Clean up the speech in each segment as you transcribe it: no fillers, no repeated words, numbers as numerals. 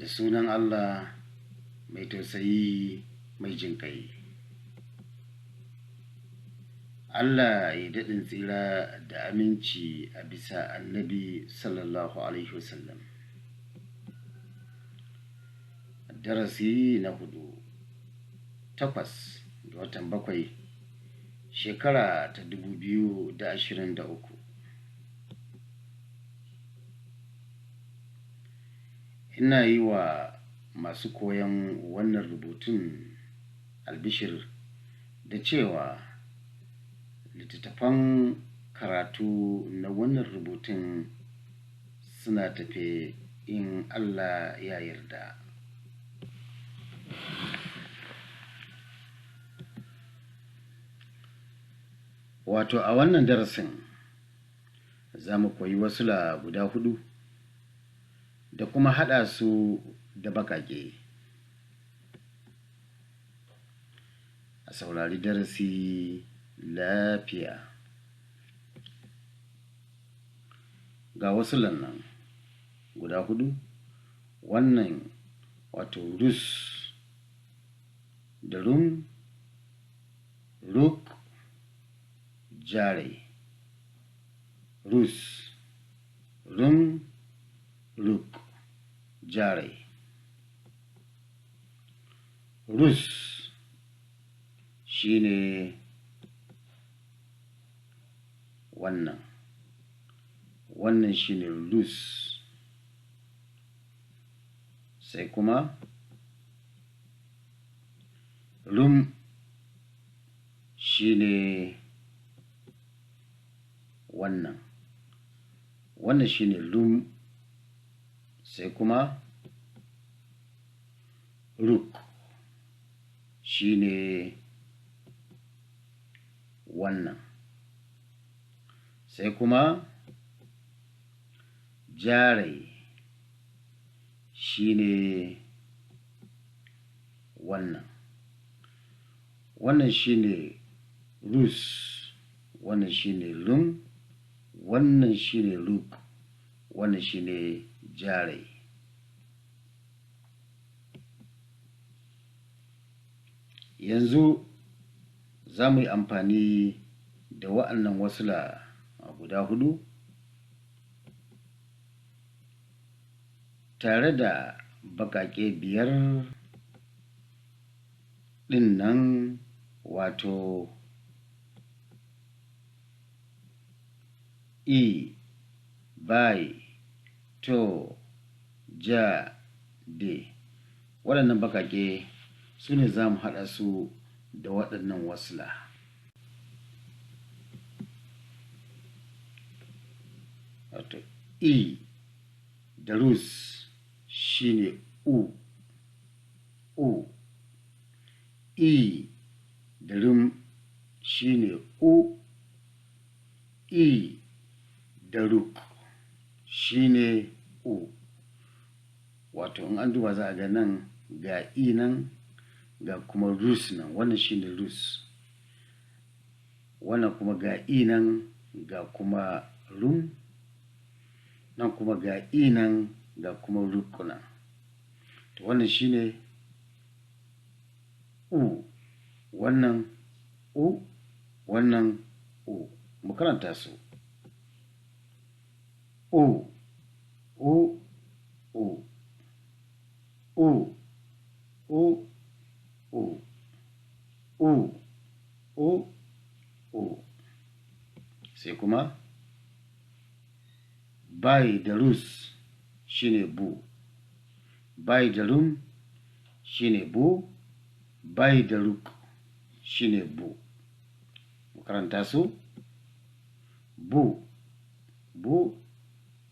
Da sunan Allah mai tausayi mai jinƙai. Allah ya daɗin tsira da aminci a bisa Annabi sallallahu alaihi wasallam. Darasi na 4, 8 ga watan 7, shekara ta 2023. Ina yi wa masu koyon wannan rubutun albishir da cewa littattafan karatu na wannan rubutun suna tafe in Allah ya yarda. Wato a wannan darasin za mu koyi wasula guda 4 da kuma haɗa su da baƙaƙe. A saurari darasi lafiya. Ga wasulan nan guda 4, wannan wato rus da rum, ruk, jare. Rus, rum, ruk, jare. Rus shine wannan, wannan shine rus. Sai kuma rum shine wannan, wannan shine rum. Sai kuma ruk shine wannan. Sai kuma jare shine wannan. Wannan shine rus, wannan shine rum, wannan shine ruk, wannan shine jare. Yanzu za mu yi amfani da wa'annan wasula guda 4 tare da baƙaƙe 5 ɗin nan, wato e, bai, to, ja, de. Waɗannan baƙaƙe su ne za mu haɗa su da waɗannan wasula. Wato e da rus shine u, u. E da rum shine u. E da ruk shine u. Wato in an duba za a ga nan ga e nan ga kuma rus nan, wannan shine rus. Wannan kuma ga e nan ga kuma rum, nan kuma ga e nan ga kuma ruk nan. To wannan shine u, wannan u, wannan u. Mu karanta su. U, u, u, u, u, u, u, u, u. Sai kuma bai da rus shine bu, bai da rum shine bu, bai da ruk shine bu. Mu karanta su. Bu, bu,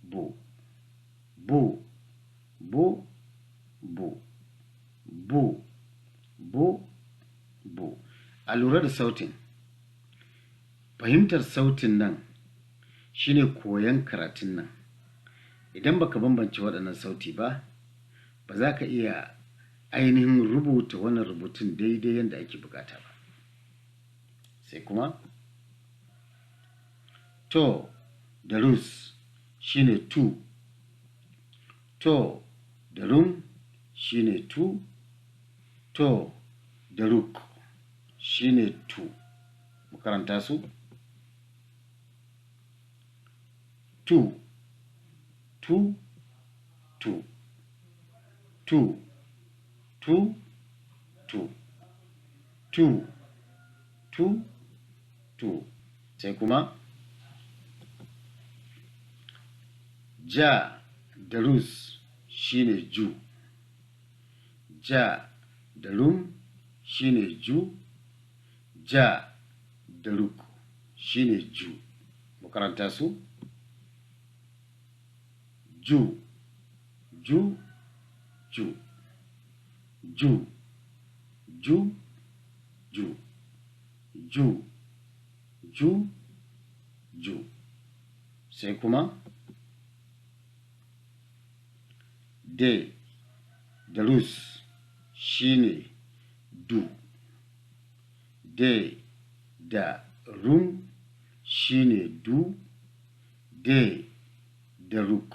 bu, bu, bu, bu, bu, bu, bu. A lura da sautin. Fahimtar sautin nan shine koyon karatun nan. Idan baka bambance waɗannan sauti ba, ba za ka iya ainihin rubuta wannan rubutun daidai yadda ake bukata ba. Sai kuma to da rus shine tu, to da rum shine tu, to da ruk shine tu. Mu karanta su. Tu, tu, tu, tu, tu, tu, tu, tu, tu. Sai kuma ja da rus shine ju, ja da rum shine ju, ja da ruk shine ju. Mu karanta su. Ju, ju, ju, ju, ju, ju, ju, ju, ju. Sai kuma de da rus shine du, de da rum shine du, de da ruk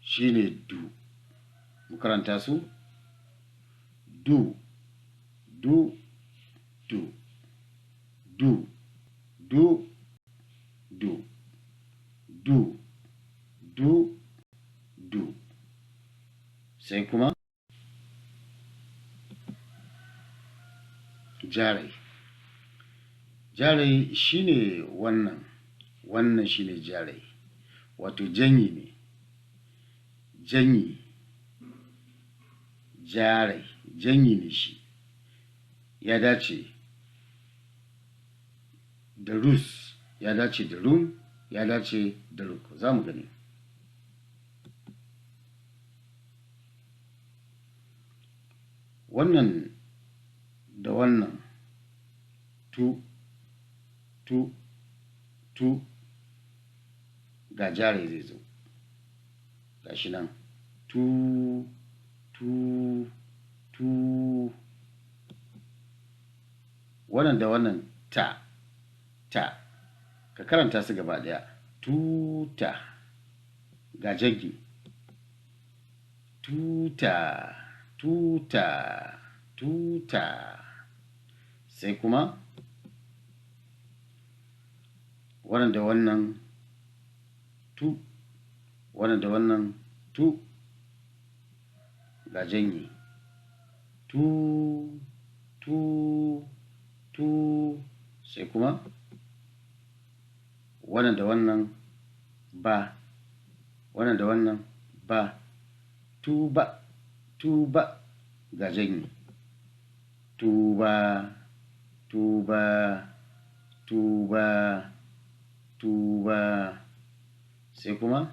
shine du. Mu karanta su. Du, du, du, du, du, du, du, du, du. Sai kuma jarai. Jarai shine wannan, wannan shine jarai, wato janyi ne, janyi, jarai, janyi ne shi. Ya dace da rus, ya dace da rum, ya dace da ruk. Za mu gani. Wannan da wannan tu, tu, tu, ga jarai zai zo. Ga shi nan tu, tu, tu. Wannan da wannan ta, ta. Ka karanta su gaba ɗaya. Tuta, ga jagi. Tuta, tuta, tuta. Sai kuma wannan da wannan tu, wannan da wannan tu, ga janyi. Tu, tu, tu. Sai kuma wannan da wannan ba, wannan da wannan ba, tuba, tuba, ga janyi. Tuba, tuba, tuba, tuba. Sai kuma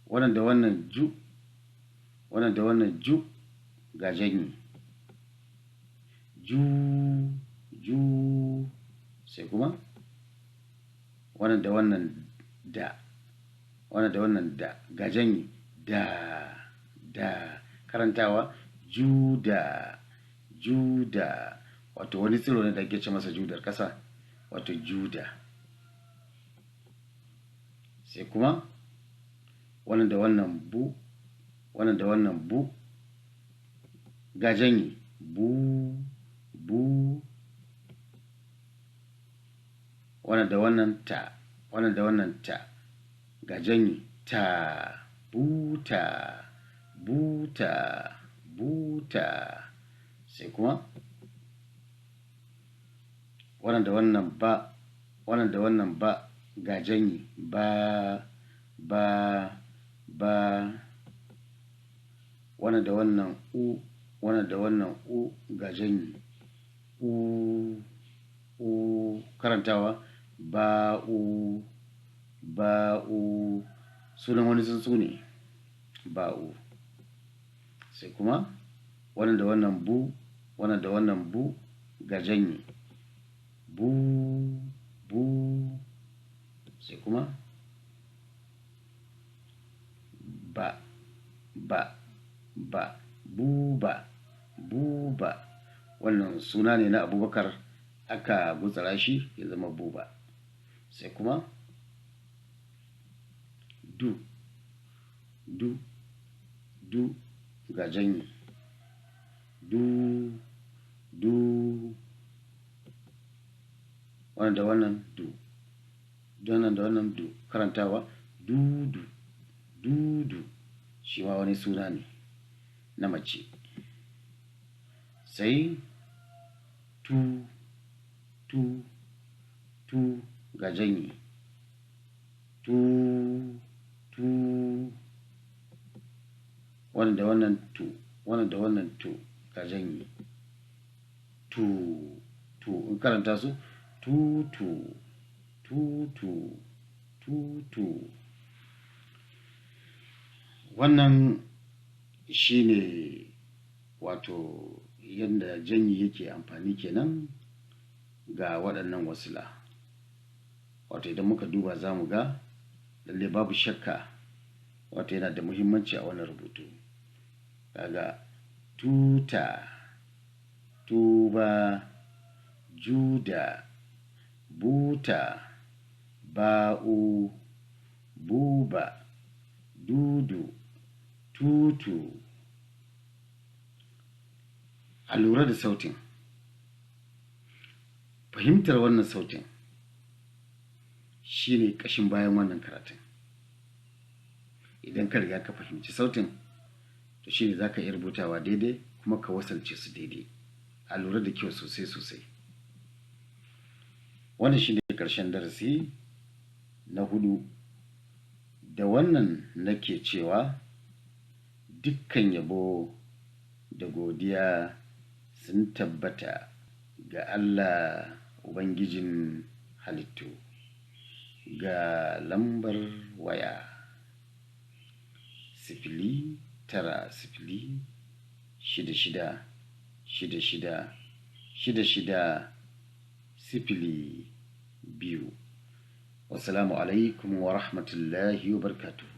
wannan da wannan ju, wannan da wannan ju, ga janyi. Ju, ju. Sai kuma wannan da wannan da, wannan da wannan da, ga janyi. Da, da. Karantawa juda, juda, wato wani tsiro ne da ake ce masa judar ƙasa, wato juda. Sai kuma wannan da wannan bu, wannan da wannan bu, ga janyi. Bu, bu. Wannan da wannan ta, wannan da wannan ta, ga janyi. Ta, buta, buta, buta. Sai kuma wannan da wannan ba, wannan da wannan ba, ga janyi. Ba, ba, ba. Wannan da wannan u, wannan da wannan u, ga janyi. U, u. Karantawa ba, u, ba, u. Sunan wani tsuntsu ne, ba, u. Sai kuma wannan da wannan bu, wannan da wannan bu, ga janyi. Bu, bu. Sai kuma ba, ba, ba, buba, buba. Wannan suna ne na Abubakar, aka gutsara shi ya zama buba. Sai kuma du, Du, du ga janyi. Du, du. Wannan da wannan du. Wannan da wannan du. Karantawa dudu, dudu. Shi ma wani suna ne na mace. Sai tu, tu, tu ga janyi. Tu, tu. Wannan da wannan tu, wannan da wannan tu ga janyi. Tu, tu. In karanta su tu, tu, tu, tu, tu, tu. Wannan shine wato yadda janyi yake amfani kenan ga waɗannan wasila. Wato idan muka duba za mu ga lalle babu shakka wato yana da muhimmanci a wannan rubutu. Kaga tuta, tuba, juda, buta, ba'u, buba, dudu, tutu. A lura da sautin. Fahimtar wannan sautin shine ƙashin bayan wannan karatun. Idan ka riga ka fahimci sautin, to shine za ka iya rubutawa daidai kuma ka wasalce su daidai. A lura da kyau sosai sosai. Wannan shine ƙarshen darasi na 4. Da wannan nake cewa dukkan yabo da godiya sun tabbata ga Allah Ubangijin halittu. Ga lambar waya 090 66 66 66 02. Wassalamu alaikum wa rahmatullahi wa barakatuh.